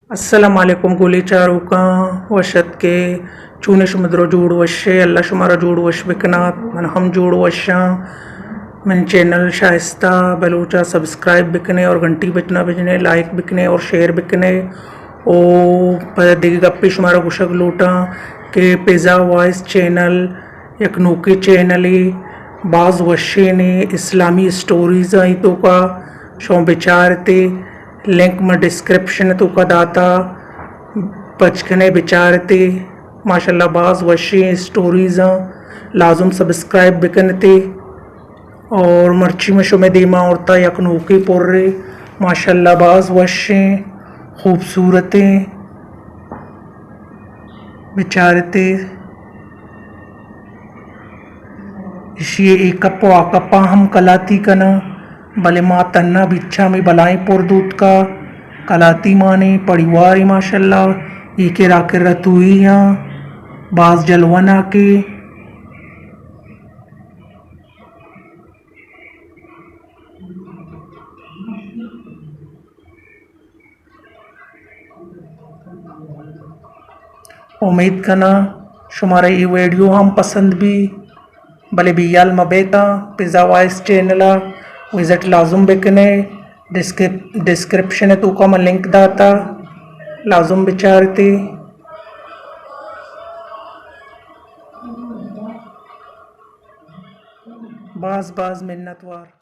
السلام علیکم گلیں چاروکاں، وش اتکے؟ چونے شما درو؟ جوڑ وشے؟ اللہ شمارا جوڑ وش بکنات، من ہم جوڑ وشاں۔ من چینل شائستہ بلوچا سبسکرائب بکنے اور گھنٹی بٹنا بجنے، لائک بکنے اور شیئر بکنے۔ او پدا دگہ گپے شمارا گوشگ لوٹاں کہ پیزا وائس چینل یک نوکیں چینلے، باز وشینے، اسلامی اسٹوریز آں، ای توکا شما بچارتے، لنک ما ڈسکرپشن توکا داتا، پچ کنے بچارتے۔ ماشاءاللہ باز وشیں اسٹوریز آں، لازم سبسکرائب بکنتے۔ اور مرچی ما شمے دیما آورتا یک نوکیں پرے، ماشاءاللہ باز وشیں، خوبصورتیں، بچارتے۔ اشی ء اے کپ و آ کپاں ہم کلاتی کناں، بلے ما تھنا بچا ہمے بلائیں پر دوتکا، کلاتی مانے پڑیوارے ماشاءاللہ، اے کرا کرا توئی آں، باز جلوناکے۔ امید کناں شمارا اے ویڈیو ہم پسند بی، بلے بیال مہ بیتاں، پیزا وائس چینل ء وزٹ لازم بکنے، ڈسکرپ-، ڈسکرپشن ء توکا من لنک داتا، لازم بچارتے۔ باز باز منت وار۔